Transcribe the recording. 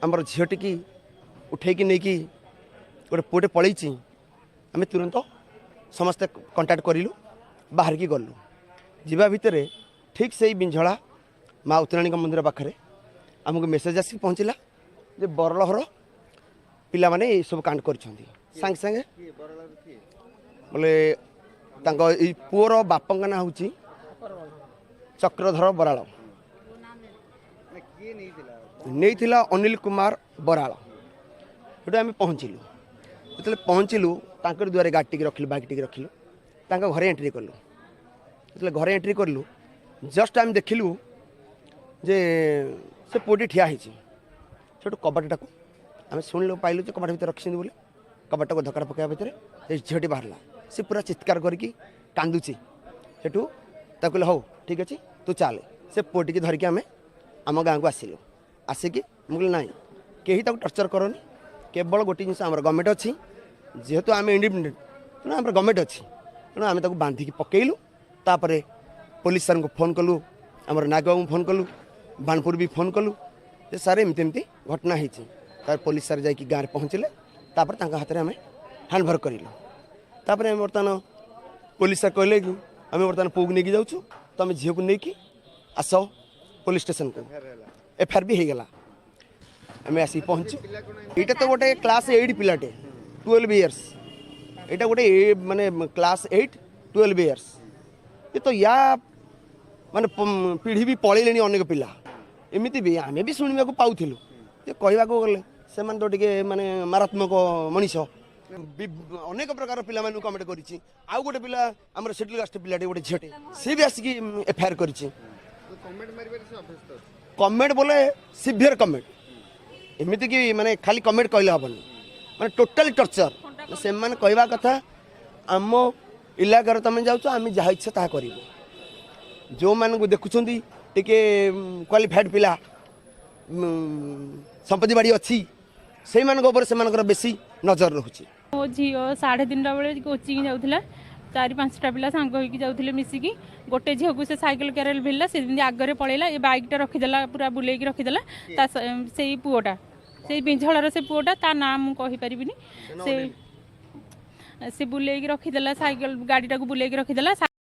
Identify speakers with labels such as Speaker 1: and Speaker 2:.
Speaker 1: ଆମର ଝିଅଟିକି ଉଠେଇକି ନେଇକି ଗୋଟେ ପୁଅଟେ ପଳେଇଛି। ଆମେ ତୁରନ୍ତ ସମସ୍ତେ କଣ୍ଟାକ୍ଟ କରିଲୁ, ବାହାରିକି ଗଲୁ। ଯିବା ଭିତରେ ଠିକ୍ ସେଇ ବିଞ୍ଝଳା ମା ଉତ୍ତରାଣୀଙ୍କ ମନ୍ଦିର ପାଖରେ ଆମକୁ ମେସେଜ୍ ଆସିକି ପହଞ୍ଚିଲା ଯେ ବରଳହର ପିଲାମାନେ ଏଇସବୁ କାଣ୍ଡ କରିଛନ୍ତି। ସାଙ୍ଗେ ସାଙ୍ଗେ ବୋଲେ ତାଙ୍କ ଏଇ ପୁଅର ବାପାଙ୍କ ନାଁ ହେଉଛି ଚକ୍ରଧର ବରାଳ, ନେଇଥିଲା ଅନିଲ କୁମାର ବରାଳ। ସେଠୁ ଆମେ ପହଞ୍ଚିଲୁ। ଯେତେବେଳେ ପହଞ୍ଚିଲୁ, ତାଙ୍କର ଦୁଆରେ ଗାଡ଼ି ଟିକେ ରଖିଲୁ, ବାଇକ୍ ଟିକେ ରଖିଲୁ, ତାଙ୍କ ଘରେ ଏଣ୍ଟ୍ରି କଲୁ। ଯେତେବେଳେ ଘରେ ଏଣ୍ଟ୍ରି କଲୁ, ଜଷ୍ଟ ଆମେ ଦେଖିଲୁ ଯେ ସେ ପୁଅଟି ଠିଆ ହେଇଛି। ସେଠୁ କବାଟଟାକୁ ଆମେ ଶୁଣିଲୁ, ପାଇଲୁ ଯେ କବାଟ ଭିତରେ ରଖିଛନ୍ତି ବୋଲି। କବାଟଟାକୁ ଧକ୍କା ପକାଇବା ଭିତରେ ସେ ଝିଅଟି ବାହାରିଲା। ସେ ପୁରା ଚିତ୍କାର କରିକି କାନ୍ଦୁଛି। ସେଠୁ ତାକୁ କହିଲେ, ହଉ ଠିକ୍ ଅଛି, ତୁ ଚାଲେ। ସେ ପୁଅଟିକି ଧରିକି ଆମେ ଆମ ଗାଁକୁ ଆସିଲୁ। ଆସିକି ମୁଁ କହିଲି, ନାଇଁ, କେହି ତାକୁ ଟର୍ଚର୍ କରନି। କେବଳ ଗୋଟିଏ ଜିନିଷ, ଆମର ଗଭର୍ଣ୍ଣମେଣ୍ଟ ଅଛି। ଯେହେତୁ ଆମେ ଇଣ୍ଡିପେଣ୍ଡେଣ୍ଟ, ତେଣୁ ଆମର ଗଭର୍ଣ୍ଣମେଣ୍ଟ ଅଛି। ତେଣୁ ଆମେ ତାକୁ ବାନ୍ଧିକି ପକେଇଲୁ। ତାପରେ ପୋଲିସ ସାର୍ଙ୍କୁ ଫୋନ୍ କଲୁ, ଆମର ନାଗବାବୁଙ୍କୁ ଫୋନ୍ କଲୁ, ବାଣପୁର ବି ଫୋନ୍ କଲୁ ଯେ ସାର୍, ଏମିତି ଏମିତି ଘଟଣା ହେଇଛି। ତାପରେ ପୋଲିସ ସାର୍ ଯାଇକି ଗାଁରେ ପହଞ୍ଚିଲେ। ତାପରେ ତାଙ୍କ ହାତରେ ଆମେ ହ୍ୟାଣ୍ଡଓଭର କରିଲୁ। ତାପରେ ଆମେ ବର୍ତ୍ତମାନ ପୋଲିସ ସାର୍ କହିଲେ କି ଆମେ ବର୍ତ୍ତମାନ ପୁଅକୁ ନେଇକି ଯାଉଛୁ, ତମେ ଝିଅକୁ ନେଇକି ଆସ ପୋଲିସ ଷ୍ଟେସନକୁ। ଏଫଆଇଆର ବି ହେଇଗଲା। ଆମେ ଆସିକି ପହଞ୍ଚୁ। ଏଇଟା ତ ଗୋଟେ କ୍ଲାସ୍ 8 ପିଲାଟେ, 12 ଇୟର୍ସ। ଏଇଟା ଗୋଟେ ମାନେ କ୍ଲାସ୍ 8, 12 ଇୟର୍ସ। ଏ ତ ୟା ମାନେ ପିଢ଼ି ବି ପଳେଇଲେଣି ଅନେକ ପିଲା। ଏମିତି ବି ଆମେ ବି ଶୁଣିବାକୁ ପାଉଥିଲୁ ଯେ କହିବାକୁ ଗଲେ ସେମାନେ ତ ଟିକେ ମାନେ ମାରାତ୍ମକ ମଣିଷ। ଅନେକ ପ୍ରକାର ପିଲାମାନଙ୍କୁ କମେଣ୍ଟ କରିଛି। ଆଉ ଗୋଟେ ପିଲା, ଆମର ସେଡ୍ୟୁଲ କାଷ୍ଟ ପିଲାଟେ, ଗୋଟେ ଝିଅଟେ, ସେ ବି ଆସିକି ଏଫଆଇଆର କରିଛି। କମେଣ୍ଟ ବୋଲେ ସିଭିୟର କମେଣ୍ଟ। ଏମିତିକି ମାନେ ଖାଲି କମେଣ୍ଟ କହିଲେ ହେବନି, ମାନେ ଟୋଟାଲି ଟର୍ଚର। ସେମାନେ କହିବା କଥା, ଆମ ଇଲାକାରେ ତମେ ଯାଉଛ, ଆମେ ଯାହା ଇଚ୍ଛା ତାହା କରିବୁ। ଯେଉଁମାନଙ୍କୁ ଦେଖୁଛନ୍ତି ଟିକେ କ୍ୱାଲିଫାଏଡ଼ ପିଲା, ସମ୍ପତ୍ତି ବାଡ଼ି ଅଛି, ସେଇମାନଙ୍କ ଉପରେ ସେମାନଙ୍କର ବେଶୀ ନଜର ରହୁଛି।
Speaker 2: ମୋ ଝିଅ 3:30 ବେଳେ କୋଚିଂ ଯାଉଥିଲା। ଚାରି ପାଞ୍ଚଟା ପିଲା ସାଙ୍ଗ ହେଇକି ଯାଉଥିଲେ ମିଶିକି। ଗୋଟେ ଝିଅକୁ ସେ ସାଇକେଲ କ୍ୟାରେଲ ଭିଡ଼ିଲା, ସେ ଯେମିତି ଆଗରେ ପଳେଇଲା, ଏ ବାଇକ୍ଟା ରଖିଦେଲା, ପୁରା ବୁଲେଇକି ରଖିଦେଲା। ତା ସେଇ ପୁଅଟା, ସେଇ ବିଞ୍ଝଳାର ସେ ପୁଅଟା, ତା ନାଁ ମୁଁ କହିପାରିବିନି। ସେ ସେ ବୁଲେଇକି ରଖିଦେଲା, ସାଇକେଲ ଗାଡ଼ିଟାକୁ ବୁଲେଇକି ରଖିଦେଲା।